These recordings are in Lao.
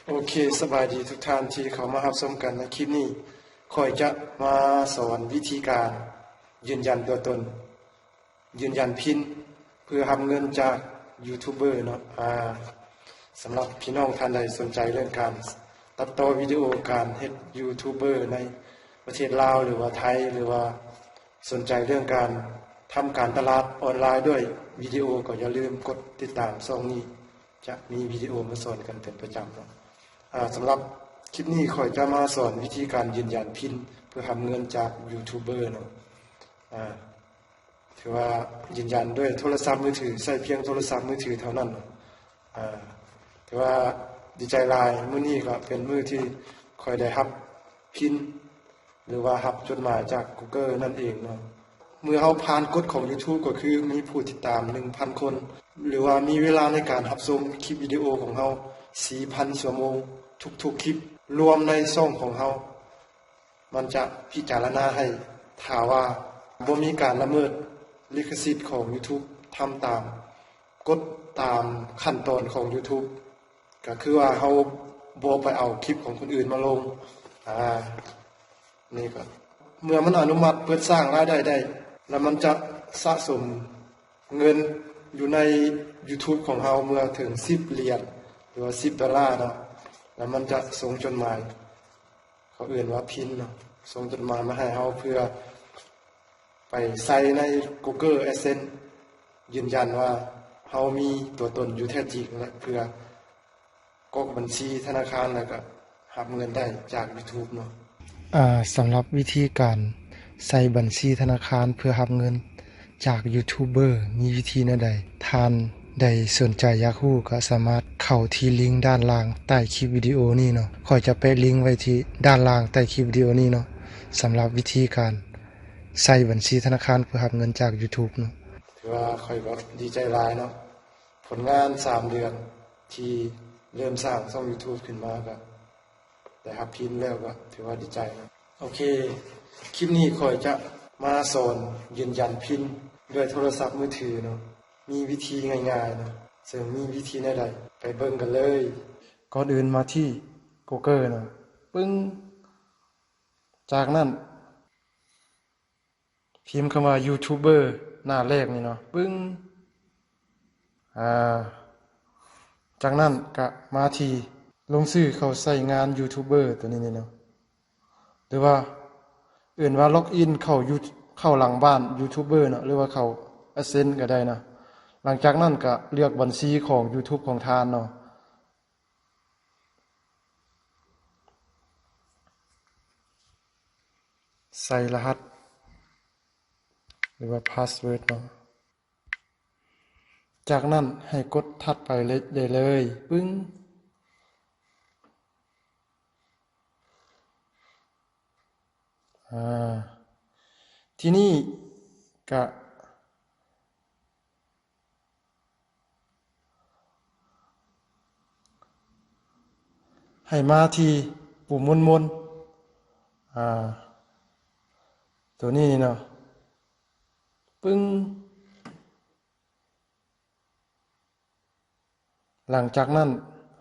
ໂອເຄ ສະບາຍດີທຸກທ່ານທີ່ເຂົ້າມາຮັບຊົມກັນໃນຄລິບນີ້. ຂ້ອຍຈະມາສອນວິທີການຢືນຢັນຕົວຕົນ, ຢືນຢັນພິນ ເພື່ອຮັບເງິນຈາກຢູທູບເບີເນາະ. ອາ ສຳລັບພີ່ນ້ອງທ່ານໃດສົນໃຈເລື່ອງການຕັດຕໍ່ວິດີໂອ, ການເຮັດຢູທູບເບີໃນປະເທດລາວ ຫຼືວ່າໄທ ຫຼືວ່າສົນໃຈເລື່ອງການທຳການຕະຫຼາດອອນລາຍດ້ວຍວິດີໂອ ກໍຢ່າລືມກົດຕິດຕາມຊ່ອງນີ້. ຈະມີວິດີໂອມາສອນກັນເປັນປະຈຳເນາະ. ອາ ສຳລັບຄລິບນີ້ຂ້ອຍຈະມາສອນວິທີການຢືນຢັນພິນເພື່ອຮັບເງິນຈາກຢູທູບເບີເນາະ. ອາ ຖືວ່າຢືນຢັນດ້ວຍໂທລະສັບມືຖື, ໃຊ້ພຽງໂທລະສັບມືຖືເທົ່ານັ້ນ. ອາ ຖືວ່າດີໃຈຫຼາຍ, ມື້ນີ້ກໍເປັນມື້ທີ່ຂ້ອຍໄດ້ຮັບພິນ ຫຼືວ່າຮັບຈົດໝາຍຈາກກູເກີນັ້ນເອງເນາະ. ເມື່ອເຮົາຜ່ານກົດຂອງຢູທູບ ກໍຄືມີຜູ້ຕິດຕາມໜຶ່ງພັນຄົນ ຫຼືວ່າມີເວລາໃນການຮັບຊົມຄລິບວິດີໂອຂອງເຮົາສີ່ພັນຊົ່ວໂມງທຸກໆຄລິບ ລວມໃນຊ່ອງຂອງເຮົາ, ມັນຈະພິຈາລະນາໃຫ້ ຖ້າວ່າບໍ່ມີການລະເມີດລິຂະສິດຂອງຢູທູບ, ທຳຕາມ ກົດຕາມຂັ້ນຕອນຂອງຢູທູບ, ກໍຄືວ່າເຮົາບໍ່ໄປເອົາຄລິບຂອງຄົນອື່ນມາລົງ. ອາ ນີ້ກໍເມື່ອມັນອະນຸມັດເປີດສ້າງລາຍໄດ້ໄດ້ ແລ້ວມັນຈະສະສົມເງິນຢູ່ໃນຢູທູບຂອງເຮົາເມື່ອເຖິງສິບຫຼຽນ ຫຼືວ່າສິບໂດລາເນາະ, ແລ້ວມັນຈະສົ່ງຈົດໝາຍ ເຂົາເອີ້ນວ່າພິນເນາະ, ສົ່ງຈົດໝາຍມາໃຫ້ເຮົາເພື່ອໄປໃສ່ໃນກູເກີແອັດເຊັນ ຢືນຢັນວ່າເຮົາມີຕົວຕົນຢູ່ແທ້ຈິງ ແລະ ເພື່ອກອກບັນຊີທະນາຄານ ແລ້ວກໍຮັບເງິນໄດ້ຈາກຢູທູບເນາະ. ອາ ສຳລັບວິທີການໃສ່ບັນຊີທະນາຄານເພື່ອຮັບເງິນ ຈາກຢູທູບເບີມີວິທີແນວໃດ? ທ່ານໃດສົນໃຈຢາກຮູ້ກໍສາມາດເຂົ້າທີ່ລິງດ້ານລ່າງໃຕ້ຄລິບວິດີໂອນີ້ເນາະ. ຂ້ອຍຈະແປະລິງໄວ້ທີ່ດ້ານລ່າງໃຕ້ຄລິບວິດີໂອນີ້ເນາະ, ສຳລັບວິທີການໃຊ້ບັນຊີທະນາຄານເພື່ອຮັບເງິນຈາກຢູທູບເນາະ. ຖືວ່າຂ້ອຍກໍດີໃຈຫຼາຍເນາະ, ຜົນງານສາມເດືອນທີ່ເລີ່ມສ້າງຊ່ອງຢູທູບຂຶ້ນມາກໍ ໄດ້ຮັບພິນແລ້ວກໍຖືວ່າດີໃຈ. ໂອເຄ ຄລິບນີ້ຂ້ອຍຈະມາສອນຢືນຢັນພິນດ້ວຍໂທລະສັບມືຖືເນາະ, ມີວິທີງ່າຍໆເນາະ, ເຊິ່ງມີວິທີແນວໃດ ໄປເບິ່ງກັນເລີຍ. ກ່ອນອື່ນມາທີ່ກູເກີເນາະ, ປຶ້ງ, ຈາກນັ້ນ ພິມຄຳວ່າຢູທູບເບີໜ້າແລກນີ້ເນາະ, ປຶ້ງ. ອາ ຈາກນັ້ນກະມາທີ່ລົງຊື່ເຂົ້າໃຊ້ງານຢູທູບເບີຕົວນີ້ນີ້ເນາະ, ຫຼືວ່າເອີ້ນວ່າລັອກອິນເຂົ້າຢູ ເຂົ້າຫຼັງບ້ານຢູທູບເບີເນາະ, ຫຼືວ່າເຂົ້າແອັດເຊັນກໍໄດ້ເນາະ. ຫຼັງຈາກນັ້ນກະເລືອກບັນຊີຂອງຢູທູບຂອງທ່ານເນາະ. ໃສ່ລະຫັດ ຫຼືວ່າພາສເວີດເນາະ, ຈາກນັ້ນໃຫ້ກົດຖັດໄປເລີຍ ໄດ້ເລີຍ. ປຶ້ງ. ອາ ທີນີ້ກະ ໃຫ້ມາທີ່ປຸ່ມໝູນໆ ອາ ຕົວນີ້ນີ້ເນາະ, ປຶ້ງ. ຫຼັງຈາກນັ້ນ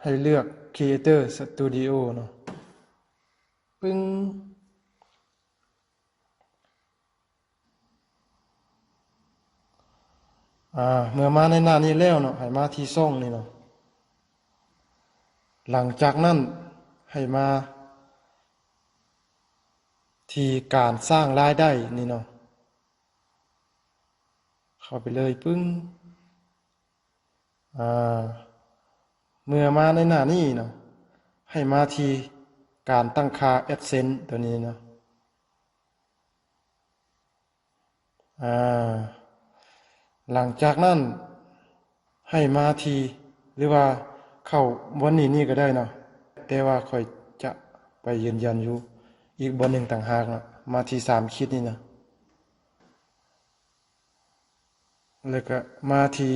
ໃຫ້ເລືອກຄຣີເອເຕີສະຕູດິໂອເນາະ, ປຶ້ງ. ອາ ເມື່ອມາໃນໜ້ານີ້ແລ້ວເນາະ, ໃຫ້ມາທີ່ຊ່ອງນີ້ເນາະ. ຫຼັງຈາກນັ້ນໃຫ້ມາທີ່ການສ້າງລາຍໄດ້ນີ້ເນາະ, ເຂົ້າໄປເລີຍ. ປຶ້ງ. ອາ ເມື່ອມາໃນໜ້ານີ້ເນາະ, ໃຫ້ມາທີ່ການຕັ້ງຄ່າແອັດເຊັນຕົວນີ້ເນາະ. ອາ ຫຼັງຈາກນັ້ນໃຫ້ມາທີ່ ຫຼືວ່າເຂົ້າບ່ອນນີ້ນີ້ກໍໄດ້ເນາະ, ແຕ່ວ່າຂ້ອຍຈະໄປຢືນຢັນຢູ່ອີກບ່ອນໜຶ່ງຕ່າງຫາກເນາະ, ມາທີ່ສາມຂີດນີ້ເນາະ. ແລ້ວກໍມາທີ່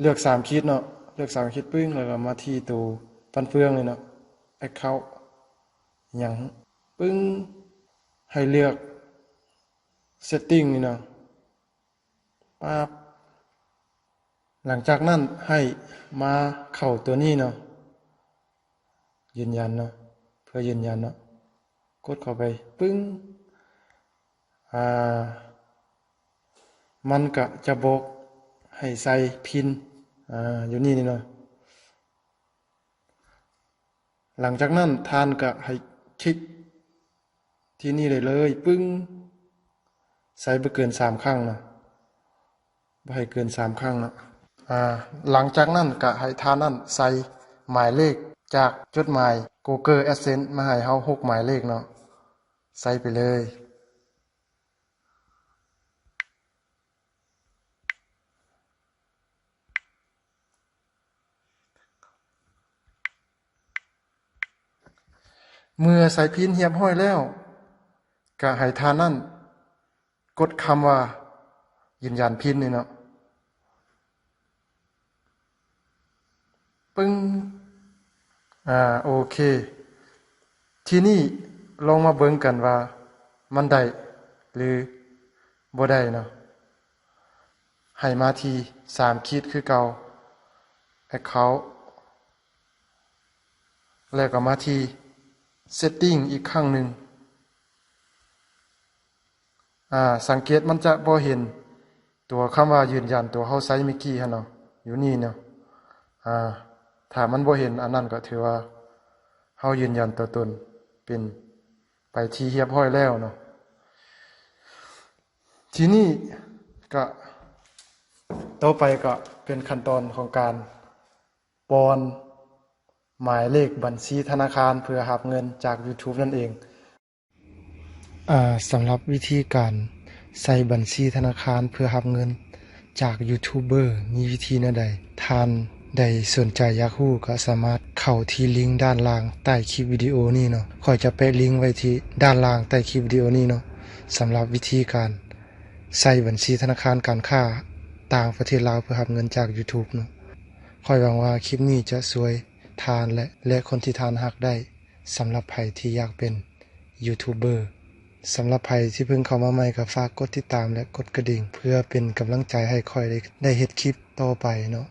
ເລືອກສາມຂີດເນາະ, ເລືອກສາມຂີດປຶ້ງ, ແລ້ວກໍມາທີ່ໂຕຟັນເຟືອງນີ້ເນາະ, ແອັກເຄົາ ຫຍັງ ປຶ້ງ, ໃຫ້ເລືອກເຊັດຕິ້ງນີ້ເນາະ, ປັບ. ຫຼັງຈາກນັ້ນໃຫ້ມາເຂົ້າຕົວນີ້ເນາະ, ຢືນຢັນເນາະ ເພື່ອຢືນຢັນເນາະ ກົດເຂົ້າໄປ ປຶ້ງ ອ່າ ມັນກະຈະບອກໃຫ້ໃສ່ພິນ ອ່າ ຢູ່ນີ້ນີ້ເນາະ. ຫຼັງຈາກນັ້ນທ່ານກະໃຫ້ຄລິກທີ່ນີ້ໄດ້ເລີຍ ປຶ້ງ ໃສ່ບໍ່ເກີນສາມຄັ້ງນະ ບໍ່ໃຫ້ເກີນສາມຄັ້ງເນາະ. ອ່າ ຫຼັງຈາກນັ້ນກະໃຫ້ທ່ານນັ້ນໃສ່ໝາຍເລກຈາກຈົດໝາຍ Google AdSense ມາໃຫ້ເຮົາຫົກໝາຍເລກເນາະ ໃສ່ໄປເລີຍ. ເມື່ອໃສ່ພິນຮຽບຮ້ອຍແລ້ວ ກະໃຫ້ທ່ານນັ້ນກົດຄຳວ່າຢືນຢັນພິນນີ້ເນາະ ປຶ້ງ ອ່າ ໂອເຄ. ທີນີ້ລອງມາເບິ່ງກັນວ່າມັນໄດ້ ຫຼື ບໍ່ໄດ້ເນາະ. ໃຫ້ມາທີ່ສາມຂີດຄືເກົ່າ Account ແລ້ວກໍມາທີ່ Setting ອີກຄັ້ງໜຶ່ງ. ອ່າ ສັງເກດມັນຈະບໍ່ເຫັນຕົວຄຳວ່າຢືນຢັນ ຕົວເຮົາໃຊ້ເມື່ອກີ້ຫັ້ນເນາະ ຢູ່ນີ້ເນາະ. ອ່າ ຖ້າມັນບໍ່ເຫັນອັນນັ້ນ ກໍຖືວ່າເຮົາຢືນຢັນຕົວຕົນເປັນໄປທີ່ຮຽບຮ້ອຍແລ້ວເນາະ. ທີນີ້ກະ ຕໍ່ໄປກະເປັນຂັ້ນຕອນຂອງການປ່ອນໝາຍເລກບັນຊີທະນາຄານເພື່ອຮັບເງິນຈາກ YouTube ນັ້ນເອງ. ອ່າ ສຳລັບວິທີການໃສ່ບັນຊີທະນາຄານເພື່ອຮັບເງິນຈາກ YouTuber ມີວິທີແນວໃດ? ທ່ານໃດສົນໃຈຢາກຮູ້ ກໍສາມາດເຂົ້າທີ່ລິງດ້ານລ່າງໃຕ້ຄລິບວິດີໂອນີ້ເນາະ. ຂ້ອຍຈະແປະລິງໄວ້ທີ່ດ້ານລ່າງໃຕ້ຄລິບວິດີໂອນີ້ເນາະ. ສຳລັບວິທີການໃສ່ບັນຊີທະນາຄານການຄ້າຕ່າງປະເທດລາວເພື່ອຮັບເງິນຈາກ YouTube ເນາະ. ຂ້ອຍຫວັງວ່າຄລິບນີ້ຈະຊ່ວຍທ່ານ ແລະ ແລະ ຄົນທີ່ທ່ານຮັກໄດ້ ສຳລັບໃຜທີ່ຢາກເປັນ YouTuber. ສຳລັບໃຜທີ່ເພິ່ງເຂົ້າມາໃໝ່ ກໍຝາກກົດຕິດຕາມ ແລະ ກົດກະດິ່ງ ເພື່ອເປັນກຳລັງໃຈໃຫ້ຂ້ອຍໄດ້ ໄດ້ເຮັດຄລິບຕໍ່ໄປເນາະ.